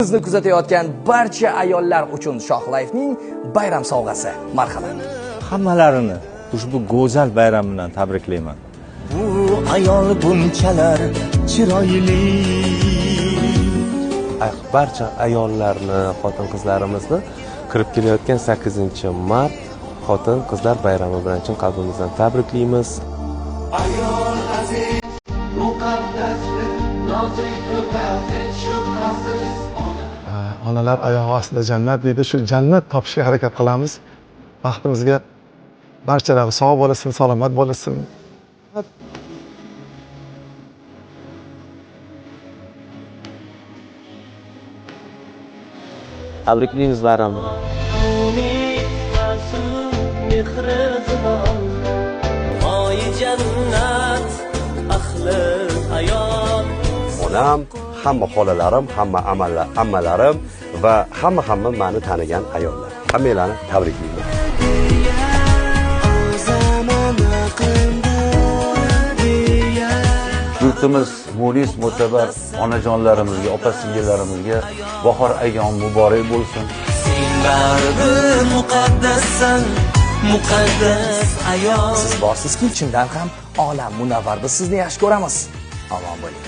Bizni kuzatayotgan barcha ayollar uchun Shoh Life'ning bayram sovg'asi. Marhamat. Hammalarini ushbu go'zal bayram bilan tabriklayman. Bu ayol bunchalar chiroyli. Barcha ayollarni, xotin-qizlarimizni kirib kelayotgan 8-mart xotin-qizlar bayrami bilan chin qalbimizdan tabriklaymiz. Ayol aziz, muqaddaslik, nozik hech shubhasiz. Onalar oyog'i ostida jannat deydi. Shu jannat topishga harakat qilamiz. Baxtimizga barchalari sog' bo'lsin, salomat bo'lsin. Tabriklaymiz bayram bilan. Mehri zilol, oyi jannat, ahli ayol. Onam, hamma xolalarim, hamma ammalarim va hamma meni tanigan ayollar. Hammanglarni tabriklayman. Yurtimiz munis mo'tabar onajonlarimizga, opa singillarimizga bahor ayyomi muborak bo'lsin. Sen baribir muqaddassan, muqaddas ayol. Siz borsizki, chindan ham olam munavvar. Biz sizni yaxshi ko'ramiz. Omon bo'ling.